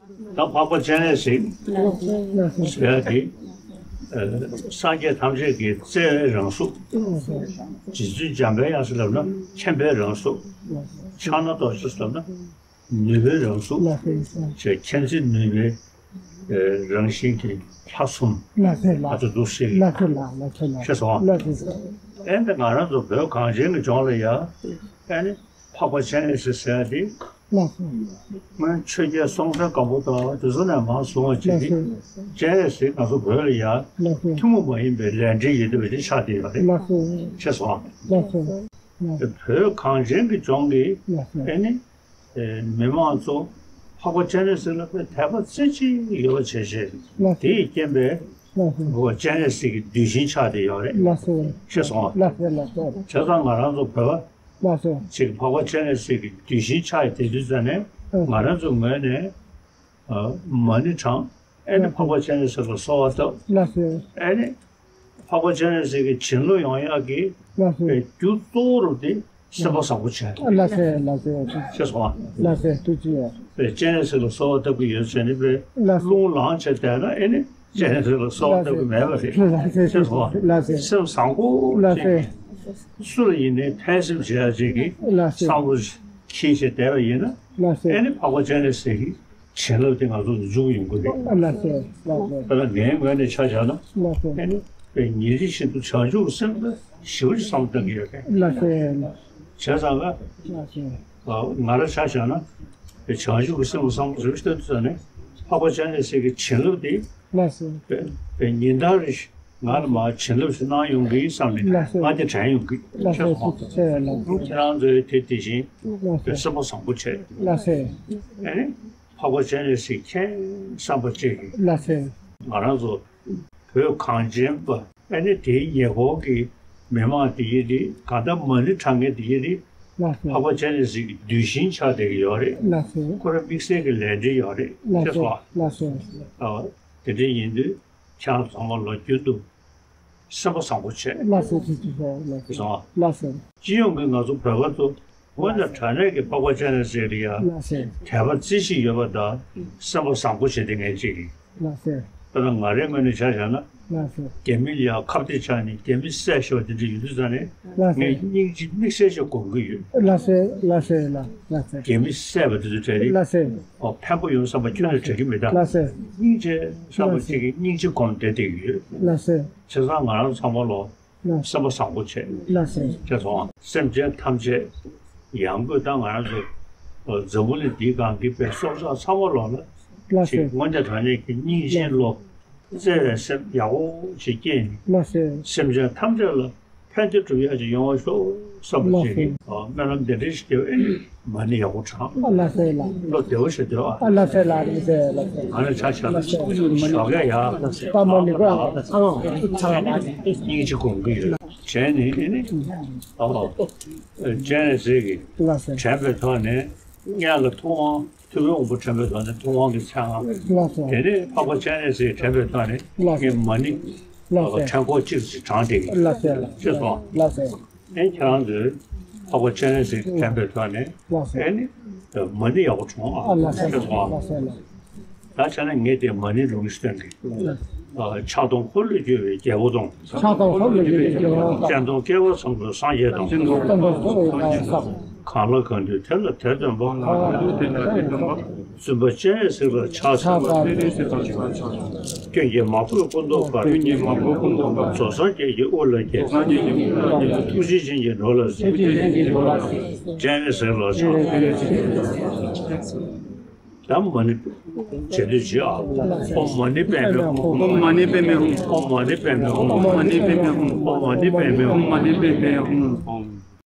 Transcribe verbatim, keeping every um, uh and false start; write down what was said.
ད་འཕགས་པ་སྤྱན་རས་གཟིགས་ཟེར་ཡ་དེ། ཨ། སངས་རྒྱས་ཐམས་ཅད་ཀྱི་བརྩེ་བའི་རང་གཟུགས། རྗེ་བཙུན་འཇམ་དཔལ་དབྱངས་ཟེར་ལབ་ན་མཁྱེན་པའི་རང་གཟུགས། ཕྱག་ན་རྡོ་རྗེ་ཟེར་ལབ་ན་ནུས་པའི་རང་གཟུགས། ཞེས་མཁྱེན་བརྩེ་ནུས་པའི་རང་བཞིན་གྱི་ལྷ་གསུམ། ཨ་ཙི་འདུག་ཟེར་གི། ལགས་སོ་ལགས། ལགས་སོ་ལགས། ཤེས་སོང་། ལགས་སོ། ཨེ་འདི་ང་རང་ཚོ་བོད་གངས་ཅན་གྱི་ལྗོངས་ལ་ཡ། ཨེ་ནི་འཕགས་པ་སྤྱན་རས་གཟིགས་ཟེར་ཡ་དེ། ལགས་སོ། སྔོན་ཆོས་རྒྱལ་སྲོང་བཙན་སྒམ་པོ་དང་དེ་ཚོ་ནས་མར་བཟུང་བ་བྱས་ཏེ། ལགས་སོ། སྤྱན་རས་གཟིགས་ང་ཚོ་བོད་ལ་ཡ། ལགས་སོ། ཐུན་མོང་མ་ཡིན་པའི་ལས་འབྲེལ་ཡོད་བསྡད་པ་ཅིག་ཆགས་བསྡད་ཡོད་རེད། ལགས་སོ། ཤེས་སོང་། ལགས་སོ། བོད་གངས་ཅན་གྱི་ལྗོངས་ཀྱི། ལགས་སོ། ཨེ་ནི། ཨེ། མི་མང་ཚོ་འཕགས་པ་སྤྱན་རས་གཟིགས་ལ་དཔེ་དད་པ་རྩེ་གཅིག་ཡོད་པ་བྱས་བྱས། ལགས་སོ། དེ་ཡི་རྐྱེན་པས། ལགས་སོ། འཕགས་པ་སྤྱན་རས་གཟིགས་ཀྱི་གདུལ་ཞིང་ཆགས་བསྡད་ཡོད་རེད། ལགས་སོ། ཤེས་སོང་། ལགས་སོ་ལགས་སོ། བྱས་ཙང་ང་རང་ཚོ་བོད་པ། ལགས་སོ། ཅིག་འཕགས་པ་སྤྱན་རས་གཟིགས་ཀྱི་གདུལ་ཞིང་ཆགས་ཡོད་དུས་ཙ་ནས། ཨ། ང་རང་ཚོའི་ངོས་ནས། ཨ། མ་ཎི་བགྲང་། ཨེ་ནི་འཕགས་པ་སྤྱན་རས་གཟིགས་ལ་གསོལ་བ་བཏབ། ལགས་སོ། ཨེ་ནི་འཕགས་པ་སྤྱན་རས་གཟིགས་ཀྱི་བྱིན་རླབས་ཡོང་ཡག་གི། ལགས་སོ། རྒྱུ་གཙོ་བོ་རུ་དེ་སེམས་པ་བཟང་པོ་བྱས། ལགས་སོ་ལགས་སོ། ཤེས་སོང་ང་། ལགས་སོ། ཐུགས་རྗེ་ཆེ། སྤྱན་རས་གཟིགས་ལ་གསོལ་བ་བཏབ་ཀྱི་ཡོད་ཟེར་ནས་པས། ལགས་སོ། རླུང་ལངས་བྱས་བསྡད་ན་ཨེ་ནི་སྤྱན་རས་གཟིགས་ལ་གསོལ་བ་བཏབ་ཀྱི་མེད་པ་རེད། ལགས་སོ། ཤེས་སོང་ང་། ལགས་སོ། སེམས་བཟང་པོ་ཅིག་གིས། ལགས་སོ། སུ་ལ་ཡིན་ནའི་ཕན་སེམས་བྱེད་ཡག་ཅིག་གིས། ལགས་སོ། བསམ་བློ་འཁྱེར་བྱས་བསྡད་པ་ཡིན་ན། ལགས་སོ། ཨེ་ནི་འཕགས་པ་སྤྱན་རས་གཟིགས་ཀྱི་བྱིན་རླབས་དེ་ང་ཚོ་ལ་འཇུག་ཡོང་གི་རེད། ལགས་སོ། ལགས་སོ། ད་ལྟ་ངའི་ངོས་ནས་ཆ་བཞག་ན། ལགས་སོ། ཨེ་ནི་དཔེ་ཉིན་རེ་བཞིན་དུ་བྱང་ཆུབ་ཀྱི་སེམས་དེ་ཞེ་པོ་ཅིག་བསམ་བློ་གཏོང་གི་ཡོད་རེད། ལགས་སོ། བྱས་ཙང་ལ། ལགས་སོ། ང་རང་ཆ་བཞག་ན། དཔེ་བྱང་ཆུབ་ཀྱི་སེམས་ལ་བསམ་བློ་ཞེ་པོ་ཅིག་གཏོང་དུས་ཙ་ནས་འཕགས་པ་སྤྱན་རས་གཟིགས་ཀྱི་བྱིན་རླབས་དེ། ལགས་སོ། དཔེ་དཔེ་ཉིན་ལྟར་རེ་བཞིན་ང་ལ་མར་བྱིན་རླབས་ཤིག་གནང་ཡོང་གི་བསམ་ནས། ལགས་སོ། ང་དེ་དྲན་ཡོང་གི། ལགས་སོ། ཤེས་སོང་། ཐུགས་རྗེ་ཆེ། ལགས་སོ། ཁྱེད་རང་ཚོས་དེ་དེ་བཞིན། ལགས་སོ། དཔེ་སེམས་པ་བཟང་པོ་བྱས། ལགས་སོ། ཨེ་ནི་འཕགས་པ་སྤྱན་རས་གཟིགས་མཁྱེན་བསམ་པ་བཅས་ཀྱིས། ལགས་སོ། ང་རང་ཚོ་བོད་གངས་ཅན་པ། ཨེ་ནི་དེའི་ཉེ་འཁོར་གྱི་མི་མང་དེ་ཡིན་རེད། གང་ལྟར་མ་ཎི་བགྲང་མཁན་དེ་ཡིན་རེད། ལགས་སོ། འཕགས་པ་སྤྱན་རས་གཟིགས་ཀྱི་གདུལ་ཞིང་ཆགས་བསྡད་ཀྱི་ཡོད་རེད། ལགས་སོ། ཁོ་རང་དམིགས་བསལ་གྱི་ལས་འབྲེལ་ཡོད་རེད། ལགས་ཤེས་སོ། སོང་ང་། ལགས་སོ། ཨ། དེ་འདྲ་ཡིན་དུས་ཁྱེད་རང་ཚང་མ་ལོ་རྒྱུན་དུ་སེམས་པ་བཟང་པོ་བྱས། ལགས་སོ། ཐུགས་རྗེ་ཆེ། ལགས་སོ། ཤེས་སོང་ང་། ལགས་སོ། སྤྱི་ཡོངས་ཀྱི་ང་ཚོ་བོད་པ་ཚོ་དངོས་གནས་དྲང་གནས་ཀྱི་འཕགས་པ་སྤྱན་རས་གཟིགས་ལ་ཡ། ལགས་སོ། དད་པ་རྩེ་གཅིག་ཡོད་པ་དང་སེམས་པ་བཟང་པོ་བྱས་ཏེ་ངས་ཅིག་ལགས་སོ། ད་ལྟ་ང་རའི་ངོས་ནས་ཆ་བཞག་ན། ལགས་སོ། རྒྱ་མི་ལ་ཡ་ཁ་གཏད་བཅག་ནས་རྒྱ་མི་བསད་ཤོག་དེ་འདྲ་ཡོད་དུས་ཙ་ནས། ལགས་སོ། ངས་སྙིང་རྗེ་དམིགས་བསལ་ཞིག་སྒོམ་གྱི་ཡོད། ལགས་སོ། ལགས་སོ། ལགས་སོ། རྒྱ་མི་བསད་པ་དེ་ཚོ་གྲས་རེད། ལགས་སོ། ཨོ། ཕན་པོ་ཡོང་བསམ་པ་ཁྱོན་ནས་དྲན་གྱི་མེད་ད། ལགས་སོ། སྙིང་རྗེ་བསམ་པ་ཅིག་གིས་སྙིང་རྗེ་སྒོམ་བསྡད་བསྡད་ཀྱི་ཡོད། ལགས་སོ། བྱས་ཙང་ང་རང་ཚང་མ་ལོ། ལགས། སེམས་པ་བཟང་པོ་བྱས། ལགས་སོ། བྱས་སོང་ང་། སེམས་ཅན་ཐམས་ཅད་ཡང་སྒོས་ད་ང་རང་ཚོ་འཛམ་བུ་གླིང་འདིའི་སྒང་གི་དཔེ་སྲོག་ཆགས་ཚང་མ་ལོག་ལ། ལགས་སོ། ཅིག་དངོས་གནས་དྲང་གནས་ཀྱི་སྙིང་རྗེའི་བློ། བརྩེ་བའི་སེམས་ཡག་པོ་ཞིག་སྐྱེས་ནས། ལགས་སོ། སེམས་ཅན་ཐམས་ཅད་ལ་ཕན་བདེ་སྒྲུབ་ཡག་ཅིག་ཡོང་བ་ཤོག་བསམ་པ་ཅིག་གིས། ལགས་སོ། ཨ། སྨོན་ལམ་འདི་འདྲ་ཞིག་རྒྱབ་ཨེ། མ་ཎི་ཡག་པོ་བགྲང་། ཨ། ལགས་སོ་ལགས། བློ་བདེ་བོ་ཞིག་སྡོད་ཨ། ཨ། ལགས་སོ་ལགས། ལགས་སོ་ལགས། ང་ནི་ཆ་བཞག་ན་ཞོགས་ཀས་ཡ། ལགས་སོ། ད་མ་ཎི་པ། ཨ། སྙིང་རྗེ་སྒོམ་གྱི་ཡོད། བྱས་ནས་ཨེ་ནི། ཨ། སྤྱན་རས་གཟིགས་ཀྱིས། ལགས་སོ། དྲན་པའི་ཐོག་ནས་སྔོན་ལ་ཐུབ་དབང་ཐུབ་པའི་དབང་པོ་དྲན་པའི་ཐོག་ནས་ཐུབ་དབང་གི་མཚན་སྔགས། ལགས་སོ། དེ་ནས་འཕགས་པ་སྤྱན་རས་གཟིགས་དྲན་པའི་ཐོག་ནས། ལགས་སོ། ངས་མ་ཎི། ལགས་སོ། ཕྲེང་སྐོར་གཅིག་ཅིག་བགྲངས་བསྡད་ཀྱི། ལགས་སོ། ཤེས་སོང་། ལགས་སོ། ཨེ། ཁྱེད་རང་ཚོས་འཕགས་པ་སྤྱན་རས་གཟིགས་དྲན་པའི་ཐོག་ནས། ལགས་སོ། ཨེ་ནི་མ་ཎི་ཡག་པོ་བགྲང་ཨ། ཨ། ལགས་སོ། ཤེས་སོང་། ལགས་སོ་ལགས། ད་བྱས་ན་ངས་དེ་མ་ཎི་ལུང་ཞིག་སྟོན་གྱི། ལགས། ཨ། ཕྱག་སྟོང་འཁོར་ལོས་སྒྱུར་བའི་རྒྱལ་པོ་དང་། ཕྱག་སྟོང་འཁོར་ལོས་སྒྱུར་བའི་རྒྱལ་པོ་དང་། སྤྱན་སྟོང་བསྐལ་པ་གསུམ་དུ་སངས་རྒྱས་དང་། སྤྱན་སྟོང་འཁོར་ལོས་སྒྱུར་བའི་རྒྱལ་པོ་དང་། གང་ལ་གང་འདུལ་དེ་ལ་དེར་སྟོན་པ། གང་ལ་གང་འདུལ་དེ་ལ་དེར་སྟོན་པ། བཙུན་པ་སྤྱན་རས་གཟིགས་ལ་ཕྱག་འཚལ་ལོ། སྤྱན་རས་གཟིགས་ལ་ཕྱག་འཚལ་ལོ། སྐྱོན་གྱིས་མ་གོས་སྐུ་མདོག་དཀར། སྐྱོན་གྱིས་མ་གོས་སྐུ་མདོག་དཀར། རྫོགས་སངས་རྒྱས་ཀྱི་དབུ་ལ་བརྒྱན། རྫོགས་སངས་རྒྱས་ཀྱི་དབུ་ལ་བརྒྱན། ཐུགས་རྗེ་ཅན་གྱི་འགྲོ་ལ་གཟིགས། ཐུགས་རྗེ་ཅན་གྱི་འགྲོ་ལ་གཟིགས། སྤྱན་རས་གཟིགས་ལ་ཕྱག་འཚལ་ལོ། ད་མ་ཎི་བྱེད་དུས་ཅི་ཨ། ཨོཾ་མ་ཎི་པདྨེ་ཧཱུྃ། ཨོཾ་མ་ཎི་པདྨེ་ཧཱུྃ། ཨོཾ་མ་ཎི་པདྨེ་ཧཱུྃ། ཨོཾ་མ་ཎི་པདྨེ་ཧཱུྃ། ཨོཾ་མ་ཎི་པདྨེ་ཧཱུྃ། ཨོཾ་མ་ཎི་པདྨེ་ཧཱུྃ། ཨོཾ།